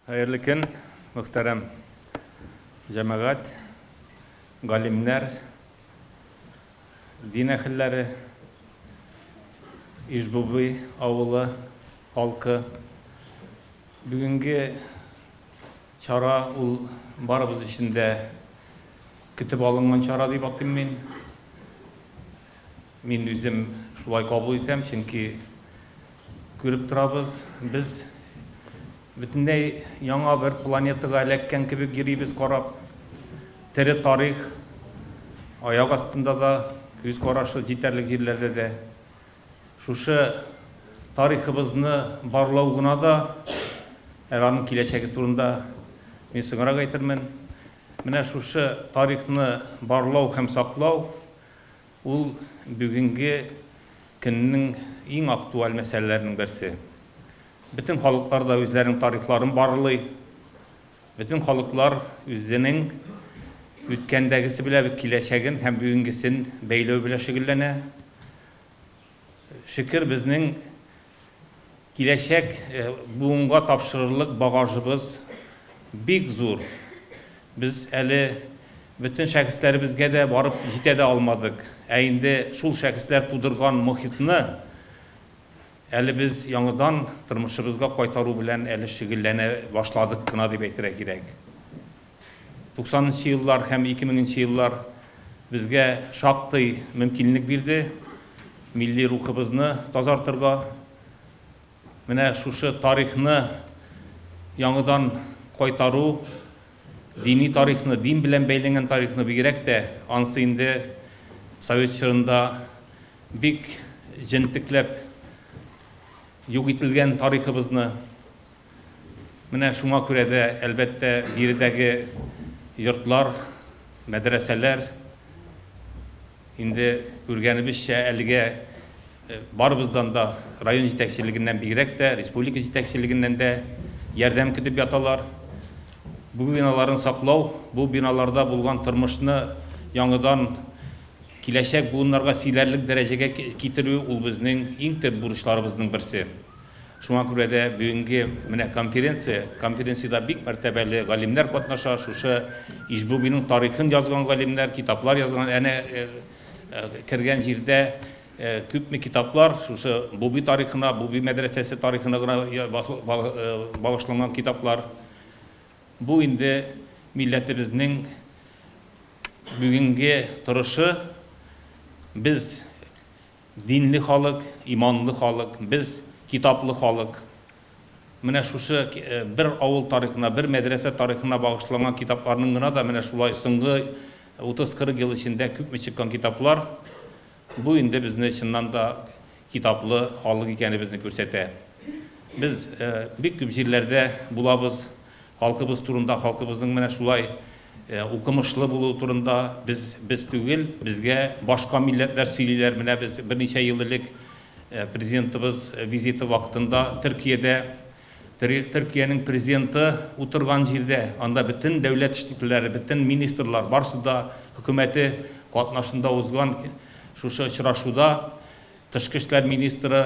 Хәерле көн, мөхтәрәм җәмәгать, галимнәр, дин әһелләре, Ижбубый авылы халкы. Бүгенге чара ул барыбыз өчен дә көтеп алынган чара дип атыйм мин. Мин үзем шулай кабул итәм, чөнки күреп торабыз, без бөтенләй яңа бер планетага эләккән кебек йөрибез карап. Тере тарих аяк астында да, күз карашы җитәрлек җирләрдә дә. Шушы тарихыбызны барлау гына да, әле аның киләчәге турында мин соңрак әйтермен. Менә шушы тарихны барлау һәм саклау ул бүгенге көннең иң актуаль мәсьәләләренең берсе. Бөтен халыклар да үзләренең тарихларын барлый. Бөтен халыклар үзенең үткәндәгесе белән киләчәген һәм бүгенгесен бәйләү белән шөгыльләнә. Шөкер, безнең киләчәк буынга тапшырырлык багажыбыз бик зур. Без әле бөтен шәхесләребезгә дә барып җитә дә алмадык. Ә инде шул шәхесләр тудырган мохитны әле без яңадан тормышыбызга кайтару белән әле шөгыльләнә башладык кына дип әйтергә кирәк. 90нчы еллар һәм 2000нче еллар безгә шактый мөмкинлек бирде милли рухыбызны тазартырга. Менә шушы тарихны яңадан кайтару, дини тарихны, дин белән бәйләнгән тарихны бигрәк тә, ансы инде совет чорында бик җентекләп юк ителгән тарихыбызны. Менә шуңа күрә дә, әлбәттә, биредәге йортлар, мәдрәсәләр инде күргәнебезчә әлегә барыбыздан да, район җитәкчелегеннән бигрәк тә, республика җитәкчелегеннән дә ярдәм көтеп яталар. Бу биналарын саклау, бу биналарда булган тормышны яңадан киләчәк буыннарга сөйләрлек дәрәҗәгә китерү ул безнең иң төп бурычларыбызның берсе. Шуңа күрә дә бүгенге менә конференция, конференциядә бик мәртәбәле галимнәр катнаша, шушы Ижбубиның тарихын язган галимнәр, китаплар язган, әнә кергән җирдә күпме китаплар, шушы Буби тарихына, Буби мәдрәсәсе тарихына гына багышланган китаплар. Бу инде милләтебезнең бүгенге торышы. Без динле халык, иманлы халык, без китаплы халык. Менә шушы бер авыл тарихына, бер мәдрәсә тарихына багышланган китапларның гына да менә шулай соңгы 30-40 ел эчендә күпме чыккан китаплар, бу инде безне чыннан да китаплы халык икәнебезне күрсәтә. Без бик күп җирләрдә булабыз, халкыбыз турында, халкыбызның менә шулай укымышлы булуы турында без түгел, безгә башка милләтләр сөйлиләр. Менә без берничә ел элек президентыбыз визиты вакытында Төркиядә, Төркиянең президенты утырган җирдә, анда бөтен дәүләт эшлеклеләре, бөтен министрлар, барысы да хөкүмәте катнашында узган шушы очрашуда тышкы эшләр министры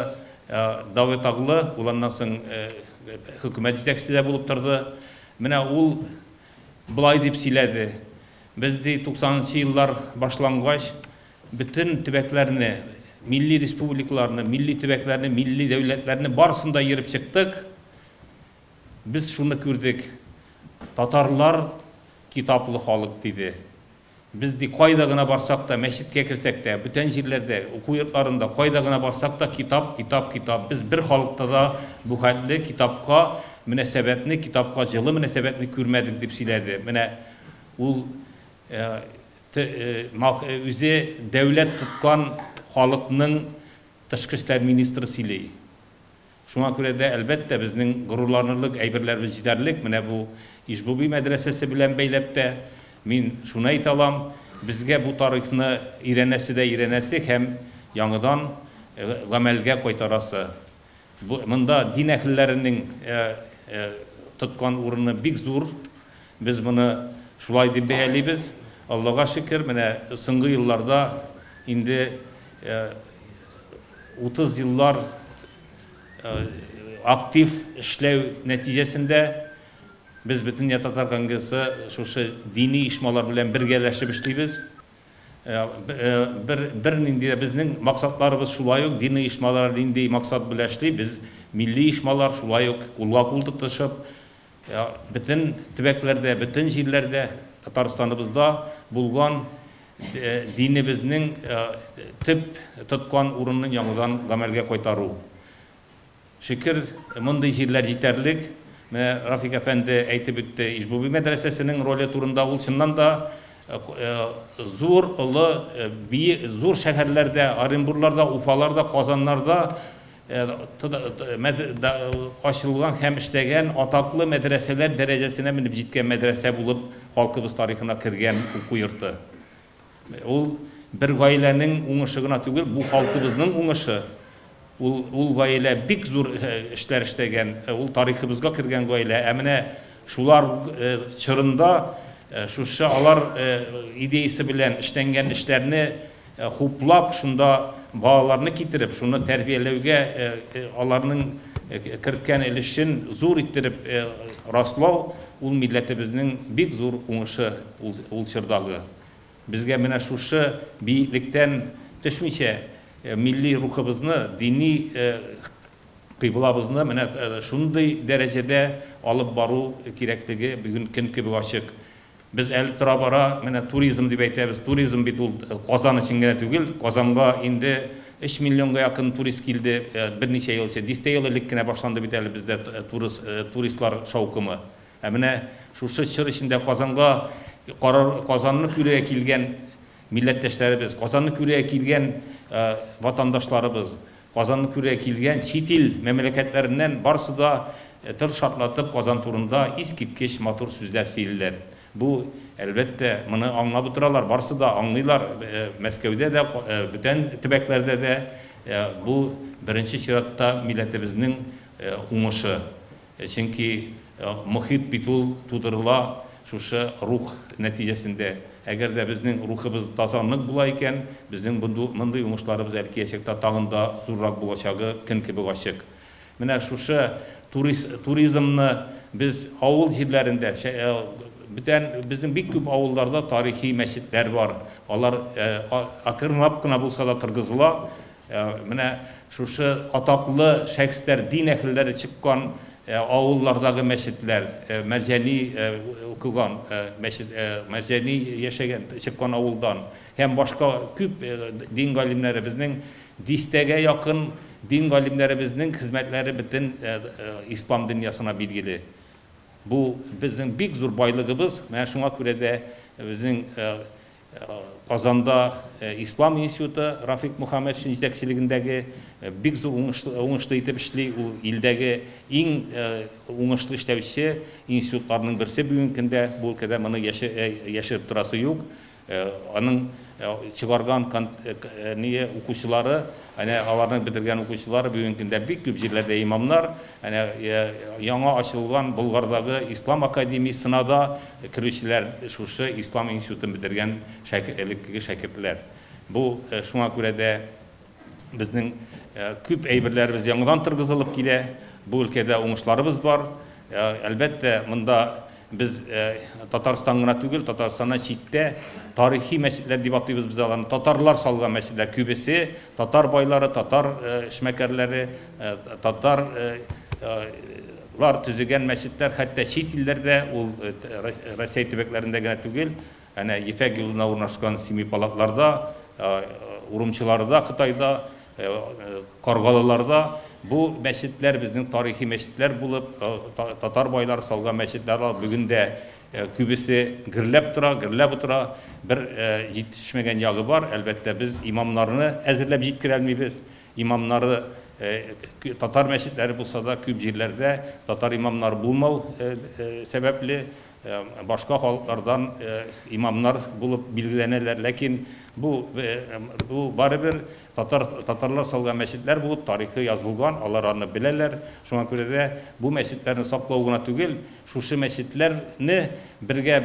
Давытоглы, ул аннан соң хөкүмәт җитәкчесе дә булып торды. Менә ул былай дип сөйләде: без ди 90нчы еллар башлангач бөтен төбәкләрне, милли республикаларны, милли төбәкләрне, милли дәүләтләрне барысын да йөреп чыктык. Без шуны күрдек: татарлар китаплы халык, диде. Без ди кайда гына барсак та, мәчеткә керсәк тә, бүтән җирләрдә, уку йортларында, кайда гына барсак та, китап, китап, китап. Без бер халыкта да бу хәтле китапка мөнәсәбәтне, китапка җылы мөнәсәбәтне күрмәдек, дип сөйләде. Менә ул үзе дәүләт тоткан халыкның тышкы эшләр министры сөйли. Шуңа күрә дә, әлбәттә, безнең горурланырлык әйберләребез җитәрлек. Менә бу Ижбуби мәдрәсәсе белән бәйләп тә мин шуны әйтә алам: безгә бу тарихны өйрәнәсе дә өйрәнәсе һәм яңадан гамәлгә кайтарасы. Бу монда дин әһелләренең тоткан урыны бик зур. Без моны шулай дип бәялибез. Аллага шөкер, менә соңгы елларда инде 30 еллар актив эшләү нәтиҗәсендә Без Бөтендөнья татар конгрессы шушы дини оешмалар белән бергәләшеп эшлибез. Бер нинди безнең максатларыбыз шулай ук дини оешмалар нинди максат белән эшли, без милли оешмалар шулай ук кулга кул тотышып, бөтен төбәкләрдә, бөтен җирләрдә Татарстаныбызда булган динебезнең төп тоткан урынын яңадан гамәлгә кайтару. Шөкер, мондый җирләр җитәрлек. Менә Рафик әфәнде әйтеп үтте, Ижбуби мәдрәсәсенең роле турында. Ул чыннан да зур, олы, зур шәһәрләрдә, Оренбурларда, Уфаларда, Казаннарда ачылган һәм эшләгән атаклы мәдрәсәләр дәрәҗәсенә менеп җиткән мәдрәсә булып халкыбыз тарихына кергән уку йорты. Ул бер гаиләнең уңышы гына түгел, бу халкыбызның уңышы. Ул гаилә бик зур эшләр эшләгән, ул тарихыбызга кергән гаилә. Ә менә шулар чорында шушы алар идеясы белән эшләнгән эшләрне хуплап, шунда балаларны китереп, шуны тәрбияләүгә аларның керткән өлешен зур иттереп раслау, ул милләтебезнең бик зур уңышы ул чордагы. Безгә менә шушы биеклектән төшмичә милли рухыбызны, дини кыйблабызны менә шундый дәрәҗәдә алып бару кирәклеге бүген көн кебек ачык. Без әле тора-бара менә туризм дип әйтәбез. Туризм бит ул Казан өчен генә түгел. Казанга инде 3 миллионга якын турист килде берничә ел, дистә ел элек кенә башланды бит әле бездә туристлар шаукымы. Ә менә шушы чор эчендә Казанга Казанны күрергә килгән милләттәшләребез, Казанны күрергә килгән ватандашларыбыз, Казанны күрергә килгән чит ил мәмләкәтләреннән барысы да тел шартлатып Казан турында искиткеч матур сүзләр сөйлиләр. Бу, әлбәттә, моны аңлап утыралар, барысы да аңлыйлар. Мәскәүдә дә, бүтән төбәкләрдә дә бу беренче чиратта милләтебезнең уңышы. Чөнки мохит бит ул тудырыла шушы рух нәтиҗәсендә. Әгәр дә безнең рухыбыз таза нык була икән, безнең мондый уңышларыбыз әле киләчәктә тагын да зуррак булачагы көн кебек ачык. Менә шушы туризмны без авыл җирләрендә, бүтән безнең бик күп авылларда тарихи мәчетләр бар. Алар акрынлап кына булса да торгызыла. Менә шушы атаклы шәхесләр, дин әһелләре чыккан авыллардагы мәчетләр, Мәрҗани укыган мәчет, Мәрҗани яшәгән чыккан авылдан һәм башка күп дин галимнәребезнең дистәгә якын дин галимнәребезнең хезмәтләре бөтен ислам дөньясына билгеле. Бу безнең бик зур байлыгыбыз. Менә шуңа күрә дә безнең Казанда Ислам институты Рафик Мухаммедшин җитәкчелегендәге бик зур уңышлы итеп эшли. Ул илдәге иң уңышлы эшләүче институтларның берсе бүгенге көндә. Бу өлкәдә моны яшереп торасы юк. Аның чыгарган укучылары, әнә аларның бетергән укучылары бүгенге көндә бик күп җирләрдә имамнар, әнә яңа ачылган Болгардагы Ислам академиясенә да керүчеләр шушы Ислам институтын бетергән элеккеге шәкертләр. Бу шуңа күрә дә безнең күп әйберләребез яңадан торгызылып килә. Бу өлкәдә уңышларыбыз бар. Әлбәттә, монда без Татарстан гына түгел, Татарстаннан читтә тарихи мәчетләр дип атыйбыз без аларны. Татарлар салган мәчетләр күбесе, татар байлары, татар эшмәкәрләре, татарлар төзегән мәчетләр, хәтта чит илләрдә, ул Россия төбәкләрендә генә түгел, әнә Ефәк юлына урнашкан Семипалатларда, Урумчыларда, Кытайда, Каргалыларда бу мәчетләр безнең тарихи мәчетләр булып, татар байлары салган мәчетләр бүген дә күбесе гөрләп тора, гөрләп утыра. Бер җитешмәгән ягы бар. Әлбәттә, без имамнарны әзерләп җиткерә алмыйбыз. Имамнары татар мәчетләре булса да, күп җирләрдә татар имамнары булмау сәбәпле башка халыклардан имамнар булып билгеләнәләр. Ләкин бу барыбер татарлар салган мәчетләр булып тарихы язылган, алар аны беләләр. Шуңа күрә дә бу мәчетләрне саклау гына түгел, шушы мәчетләрне бергә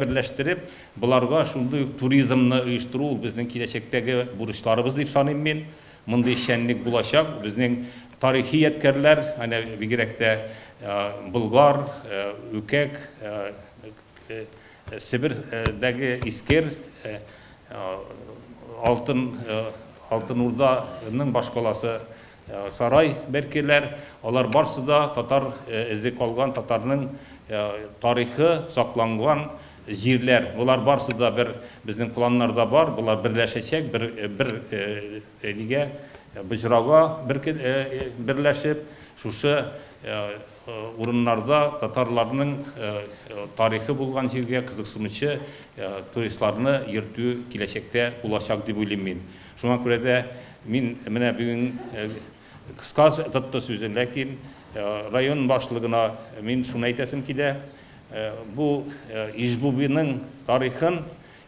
берләштереп, боларга шундый туризмны оештыру безнең киләчәктәге бурычларыбыз дип саныйм мин. Мондый эшчәнлек булачак. Безнең тарихи ядкәрләр, әнә бигрәк тә Болгар, Үкәк, Себердәге Искер, Алтын Урданың башкаласы Сарай Бәркеләр, алар барсы да татар эзе калган, татарның тарихы сакланган җирләр. Болар барсы да бер безнең планнарда бар, болар берләшәчәк, бер нигә боҗрага берләшеп, шушы урыннарда татарларның тарихы булган җиргә кызыксынучы туристларны йөртү киләчәктә булачак дип уйлыйм мин. Шуңа күрә дә мин менә бүген кыска тотты сүзен, ләкин район башлыгына мин шуны әйтәсем килә. Бу Ижбубиның тарихын,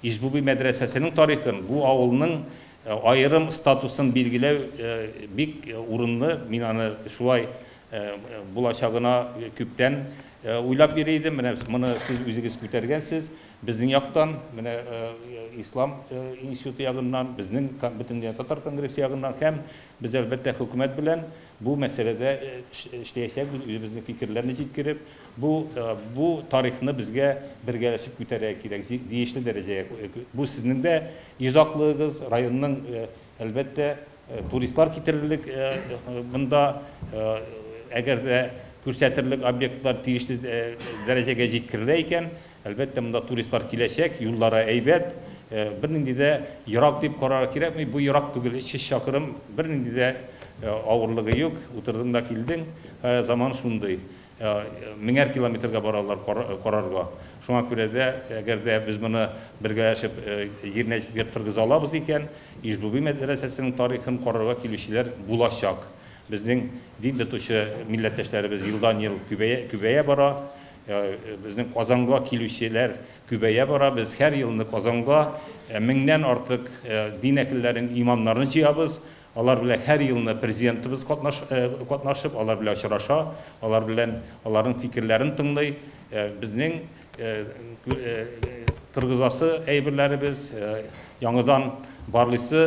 Ижбуби мәдрәсәсенең тарихын, бу авылның аерым статусын билгеләү бик урынлы. Мин аны шулай булачагына күптән уйлап йөри идем. Менә моны сез үзегез күтәргәнсез. Безнең яктан, менә Ислам институты ягыннан, безнең Бөтендөнья татар конгрессы ягыннан һәм без әлбәттә хөкүмәт белән бу мәсьәләдә эшләячәкбез, үзебезнең фикерләрне җиткереп, бу тарихны безгә бергәләшеп күтәрергә кирәк, тиешле дәрәҗәгә. Бу сезнең дә йозаклыгыгыз, районның әлбәттә туристлар китерерлек монда, әгәр дә күрсәтерлек объектлар тиешле дәрәҗәгә җиткерелә икән, әлбәттә монда туристлар киләчәк, юллары әйбәт, бернинди дә ерак дип карарга кирәкми, бу ерак түгел, 300 чакрым, бернинди дә авырлыгы юк, утырдың да килдең, заман шундый. Меңәр километрга баралар карарга. Шуңа күрә дә, әгәр дә без моны бергәләшеп җиренә җиткереп алабыз икән, Ижбуби мәдрәсәсенең тарихын карарга килүчеләр булачак. Безнең дин тотучы милләттәшләребез елдан-ел күбәя бара. Безнең Казанга килүчеләр күбәя бара. Без һәр елны Казанга меңнән артык дин әһелләрен, имамнарны җыябыз. Алар белән һәр елны президентыбыз катнашып, алар белән очраша, алар белән аларның фикерләрен тыңлый. Безнең торгызасы әйберләребез, яңадан барлыйсы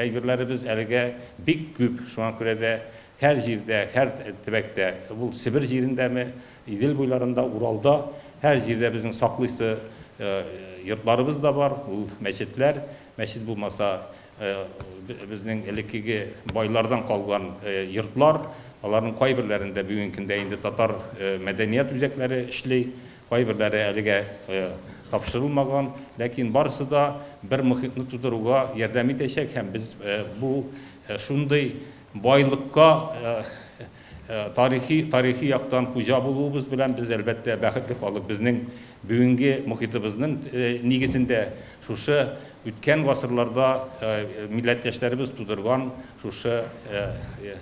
әйберләребез әлегә бик күп. Шуңа күрә дә һәр җирдә, һәр төбәктә, бу Себер җирендәме, Идел буйларында, Уралда, һәр җирдә безнең саклыйсы йортларыбыз да бар, ул мәчетләр. Мәчет булмаса, безнең элеккеге байлардан калган йортлар, аларның кайберләрендә бүгенге көндә инде татар мәдәният үзәкләре эшли, кайберләре әлегә тапшырылмаган, ләкин барысы да бер мохитны тудыруга ярдәм итәчәк һәм без бу шундый байлыкка тарихи яктан хуҗа булуыбыз белән без әлбәттә бәхетле халык. Безнең бүгенге мохитыбызның нигезендә шушы үткән гасырларда милләттәшләребез тудырган шушы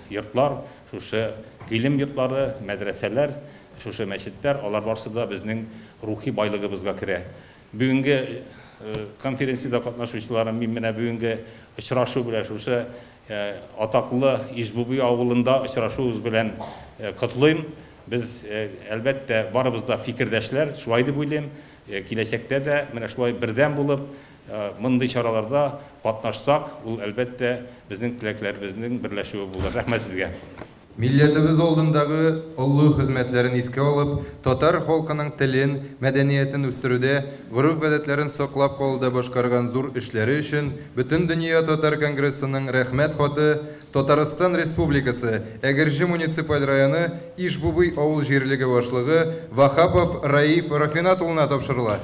йортлар, шушы гыйлем йортлары, мәдрәсәләр, шушы мәчетләр, алар барысы да безнең рухи байлыгыбызга керә. Бүгенге конференциядә катнашучыларым, мин менә бүгенге очрашу белән шушы атаклы Ижбуби авылында очрашуыбыз белән котлыйм. Без әлбәттә барыбыз да фикердәшләр, шулай дип уйлыйм. Киләчәктә дә менә шулай бердәм булып, мондый чараларда катнашсак, ул әлбәттә безнең теләкләребезнең берләшүе булыр. Рәхмәт сезгә. Милләтебез алдындагы олы хезмәтләрен искә алып, татар халкының телен, мәдәниятен үстерүдә, гореф-гадәтләрен саклап калуда башкарган зур эшләре өчен Бөтендөнья татар конгрессының рәхмәт хаты Татарстан Республикасы Әгерҗе муниципаль районы Ишбубый авыл җирлеге башлыгы Вахапов Раиф Рафинат улына тапшырыла.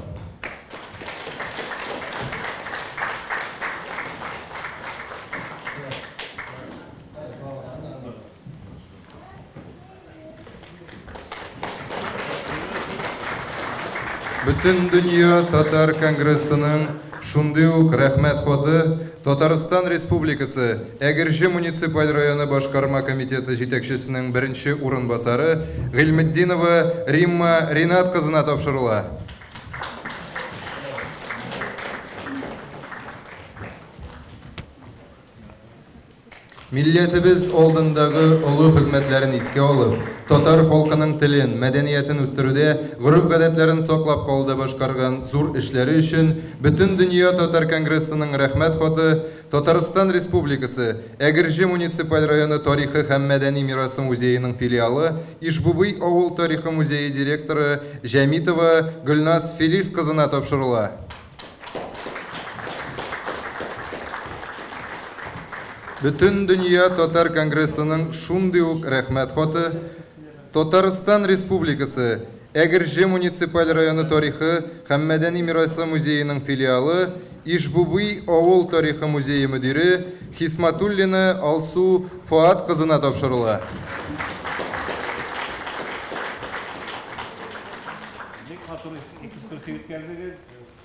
Бөтендөнья татар конгрессының шундый ук рәхмәт хаты Татарстан Республикасы Әгерҗе муниципаль районы башкарма комитеты җитәкчесенең беренче урынбасары Гыйльметдинова Римма Ринат кызына тапшырыла. Милләтебез алдындагы олы хезмәтләрен искә алып, татар халкының телен, мәдәниятен үстерүдә, гореф-гадәтләрен саклап калуда башкарган зур эшләре өчен Бөтендөнья татар конгрессының Рәхмәт хаты Татарстан Республикасы Әгерҗе муниципаль районы тарихы һәм мәдәни мирасы музееның филиалы Ишбубый авыл тарихы музее директоры Җәмитова Гөлназ Филис кызына тапшырыла. Бөтендөнья татар конгрессының шундый ук Рәхмәт хаты Татарстан Республикасы Әгерҗе муниципаль районы тарихы һәм мәдәни мирасы музееның филиалы Ишбубый авыл тарихы музее мөдире Хисматуллина Алсу Фоат кызына тапшырыла. Бик матур экскурсия үткәрдегез,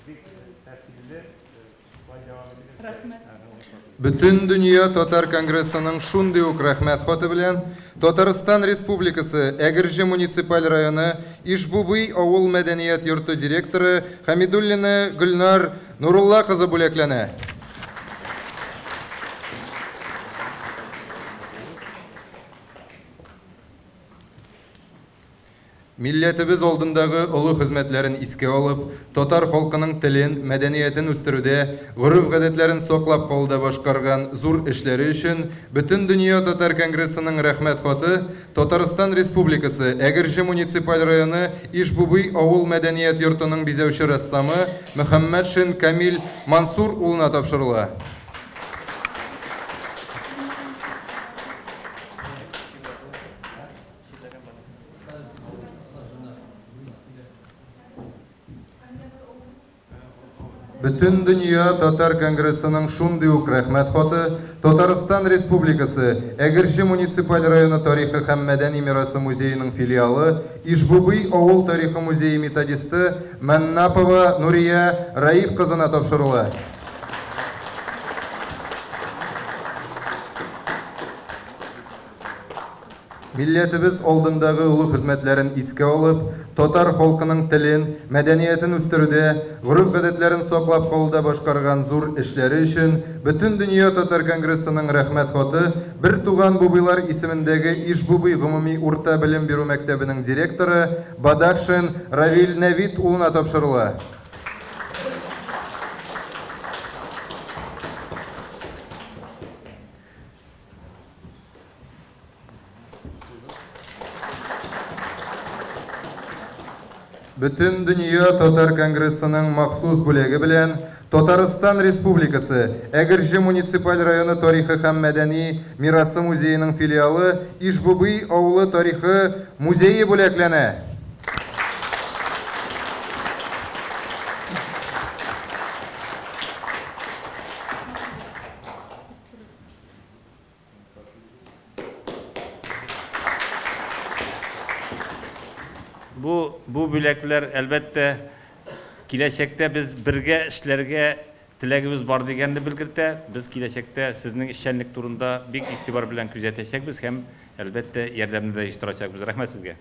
бик тәфсилле. Рәхмәт. Бөтендөнья татар конгрессының шундый ук Рәхмәт хаты белән Татарстан Республикасы Әгерҗе муниципаль районы Ишбубый авыл мәдәният йорты директоры Хәмидуллина Гөлнар Нурулла кызы бүләкләнә. Милләтебез алдындагы олы хезмәтләрен искә алып, татар халкының телен, мәдәниятен үстерүдә, гореф-гадәтләрен саклап калуда башкарган зур эшләре өчен Бөтендөнья татар конгрессының Рәхмәт хаты Татарстан Республикасы Әгерҗе муниципаль районы Ишбубый авыл мәдәният йортының бизәүче рәссамы Мөхәммәтшин Камил Мансур улына тапшырыла. Бөтендөнья татар конгрессының шундый ук Рәхмәт хаты Татарстан Республикасы Әгерҗе муниципаль районы тарихы һәм мәдәни мирасы музееның филиалы Ишбубый авыл тарихы музее методисты Мәннапова Нурия Раиф кызына тапшырыла. Милләтебез алдындагы олы хезмәтләрен искә алып, татар халкының телен, мәдәниятен үстерүдә, гореф-гадәтләрен саклап калуда башкарган зур эшләре өчен Бөтендөнья татар конгрессының Рәхмәт хаты Бертуган Бубыйлар исемендәге Ишбубый гомуми урта белем бирү мәктәбенең директоры Бадахшин Равил Нәвит улына тапшырыла. Бөтендөнья татар конгрессының махсус бүләге белән Татарстан Республикасы Әгерҗе муниципаль районы тарихы һәм мәдәни мирасы музееның филиалы Ишбубый авылы тарихы музее бүләкләнә. Бу, бу бүләкләр, әлбәттә, киләчәктә без бергә эшләргә теләгебез бар дигәнне белгертә. Без киләчәктә сезнең эшчәнлек турында бик игътибар белән күзәтәчәкбез һәм, әлбәттә, ярдәмне дә оештырачакбыз. Рәхмәт сезгә.